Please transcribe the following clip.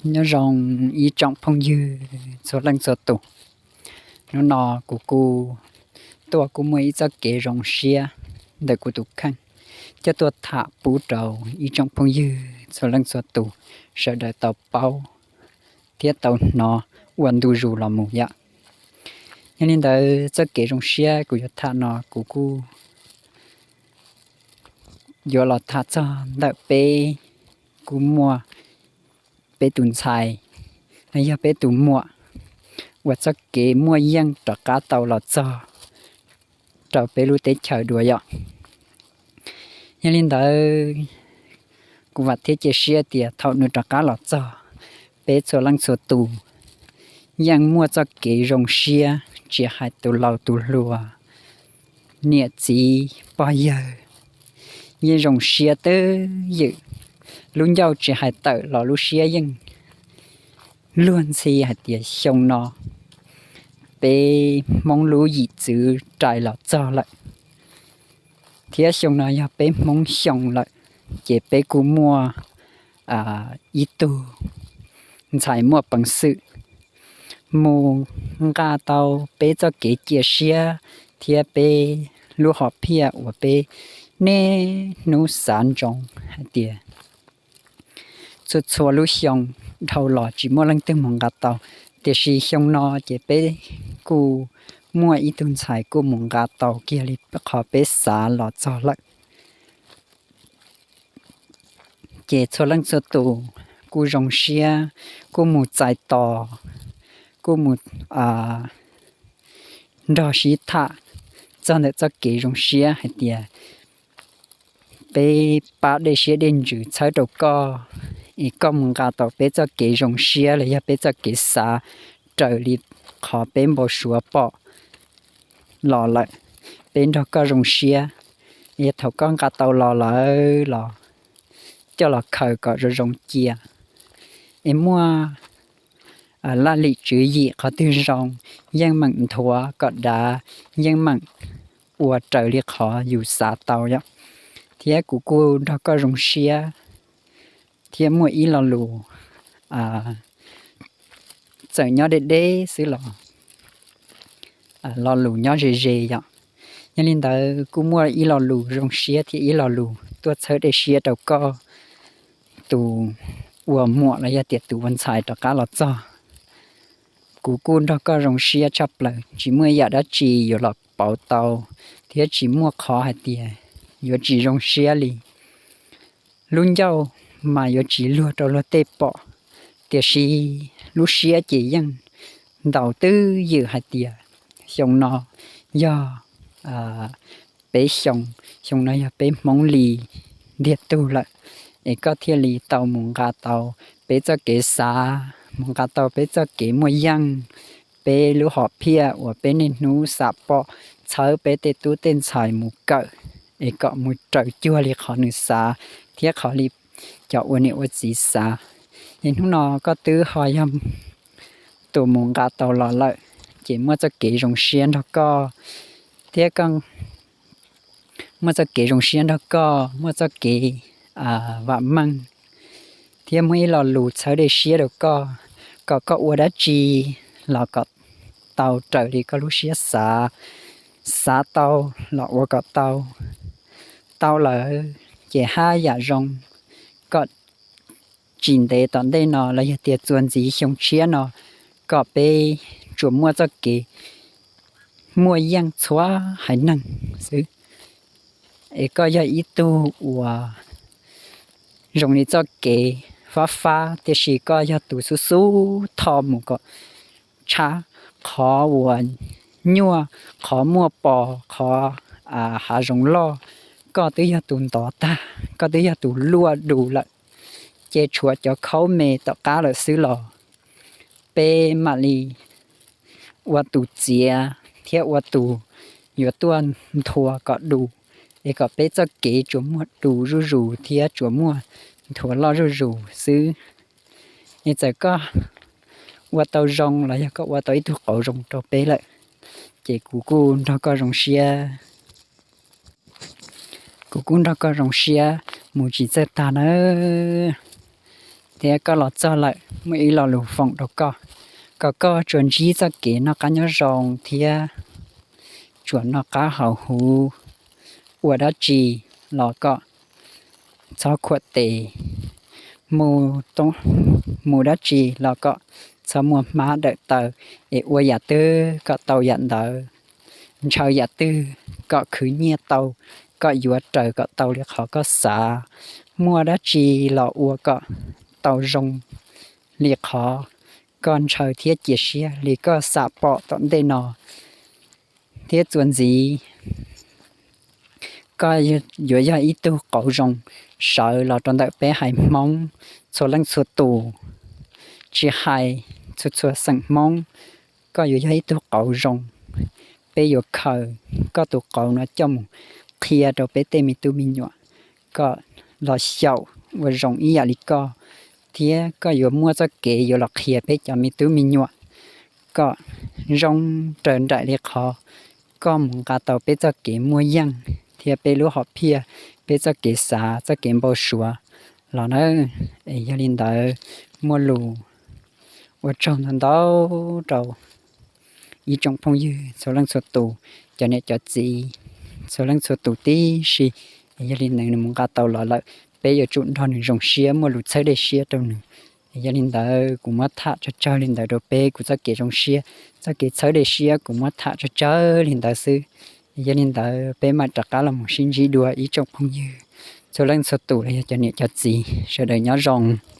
Nyob zoo ib tsoom phooj ywg txhua leej txhua tus. Hnub no kuv kuj tuaj kuj muaj ib txoj kev zoo siab ntawm kuv tus kheej, coj tuaj tham pub rau ib tsoom phooj ywg txhua leej txhua tus sawv daws tau paub thiab tau hnov ua ntu zus los mus yom. Yog li ntawd, txoj kev zoo siab kuv yuav tham no kuv kuj yuav los tham txog ntawm peb kuj muaj peb tus ntxhais, los yog peb tus muam uas txoj kev muaj yeej rov qab tau los txog rau peb lub teb chaws dua yom. Yog li ntawd, kuv vam thiab cia siab tias thaum nws rov qab los txog, peb txhua leej txhua tus yeej muaj txoj kev zoo siab, tsis hais tus laus tus hluas, niam txiv pog yawg, yeej zoo siab twb ywm. Lub ncauj tsis hais tawm los lub siab yeej luag ntxhi hais tias xyoo no peb Hmoob lub yim txwv rais los txog lawm, thiab xyoo no yog peb Hmoob xyoo lawm, ces peb kuj muaj ib tug ntxhais muaj peev xwm mus nqa tau peb txoj kev cia siab thiab peb lub hom phiaj uas peb niaj hnub xav ntsoov hais tias txhua txhua lub xyoo dhau los tsis muaj leej twg mus nqa tau, tiam sis xyoo no ces peb kuj muaj ib tug ntxhais kuj mus nqa tau kiag li qhov peb xav los txog lawm. Ces txhua leej txhua tus kuj zoo siab, kuj mus txais tos, kuj mus nrog sib tham txog ntawm txoj kev zoo siab hais tias peb pab dej siab dej ntsws txhawb rau koj, es koj mus nqa tau peb txoj kev zoo siab los yog peb txoj kev xav raws li qhov peb npau suav pom los lawm. Peb nrog koj zoo siab, es thaum koj nqa tau los lawm los coj los khaws kom zoo zoo cia, es muaj laj lim tswv yim qhov twg zoo, yeej meem nthuav kom dav, yeej meem ua raws li qhov yus xav tau yom. Thiab kuv kuj nrog koj zoo siab, thiab muaj ib lo lus txawm nyob deb deb xwb los lo lus nyob ze ze yom. Yog li ntawd kuj muaj ib lo lus zoo siab thiab ib lo lus tuaj txhawb dej siab rau koj tus ua muam los yog tias tus ua ntxhais rov qab los txog. Kuv kuj nrog koj zoo siab tshaj plaws, tsis muaj yam dab tsi yuav los pauv tau, thiab tsis muaj qhov hais tias yuav tsis zoo siab li. Lub ncauj mas yuav tsis luag rau luag tej pom, tiam sis lub siab ces yeej ntaus twb ywm hais tias xyoo no yog peb xyoo, xyoo no yog peb Hmoob li ntiag tug lawm, es koj thiaj li tau mus nqa tau peb txoj kev xav, mus nqa tau peb txoj kev muaj yeej, peb lub hom phiaj uas peb niaj hnub xav pom, txhawb peb tej tub tej ntxhais mus kawm, es kom mus raws cuag li qhov nws xav thiab qhov li cov ua niam ua txiv xav. Es hnub no koj twb ho yog tus mus nqa tau los lawm, ces muaj txoj kev zoo siab nrog koj, thiab koj muaj txoj kev zoo siab nrog koj, muaj txoj kev vam meej, thiab muaj ib lo lus txhawb dej siab rau koj, kom koj ua dab tsi los kom tau raws li koj lub siab xav, xav tau los ua kom tau, tau lawm ces haj yam zoo, kom tsis ntev tom ntej no los yog tias txuas ntxiv xyoo tshiab no kom peb tsuas muaj txoj kev muaj yeej txhua haiv neeg xwb. Es koj yog ib tug uas zoo li txoj kev fab fab, tiam sis koj yog tus xub xub tho mus kom tshab qhov uas nyuaj, qhov muaj pos, qhov hav zoov loj, koj twb yog tus ntov tag, koj twb yog tus luaj du lawm, ces tshuav cov khaub me tom qab lawm xwb los peb mam li ua tus txiav thiab ua tus yuav tuaj nthuav kom du, es kom peb txoj kev tsuas muaj du zuj zus thiab tsuas muaj nthuav loj zuj zus xwb. Es txawm koj ua tau zoo los yog koj ua tau ib tug qauv zoo rau peb lawm, ces kuv kuj nrog koj zoo siab, kuv kuj nrog koj zoo siab mus tsis txawj tag nawb. thiab koj los txog lawm muaj ib lo lus foom rau koj, kom koj tsuas ntsib txoj kev noj qab nyob zoo thiab tsuas noj qab haus huv. Ua dab tsi los kom txhob khuam tes, mus dab tsi los kom txhob muaj hmab dawm taw, es ua yam twg kom tau yam ntawd, ntshaw yam twg kom khwv nyiaj tau, kom yuav raws kom tau li qhov koj xav, muaj dab tsi los ua kom tau zoo li qhov koj ntshaw thiab cia siab li koj xam pom tom ntej no. Thiab txuas ntxiv, koj yuav yog ib tug qauv zoo sawv los rau ntawm peb haiv Hmoob txhua leej txhua tus, tsis hais txhua txhua xeem Hmoob, koj yuav yog ib tug qauv zoo. Peb yuav khaws koj tus qauv no coj mus qhia rau peb tej me tub me nyuam kom los xyaum ua zoo ib yam li koj, thiab koj yuav muaj txoj kev yuav los qhia peb cov me tub me nyuam kom zoo raws nraim li qhov koj mus nqa tau peb txoj kev muaj yeej thiab peb lub hom phiaj, peb txoj kev xav txoj kev npau suav los na. Es yog li ntawd, muaj lus ua tsaug ntau ntau rau ib tsoom phooj ywg txhua leej txhua tus, cov niam cov txiv txhua leej txhua tus tib si. Es yog li ntawd nws mus nqa tau los lawm, peb yuav tsum nrog nws zoo siab, muaj lus txhawb dej siab rau nws. Es yog li ntawd kuv muab tham tsawg tsawg li ntawd rau peb kuv txoj kev zoo siab, txoj kev txhawb dej siab kuv muab tham tsawg tsawg li ntawd xwb. Es yog li ntawd peb mam rov qab los mus sib ntsib dua ib tsoom phooj ywg txhua leej txhua tus los yog cov niam cov txiv, sawv daws nyob zoo.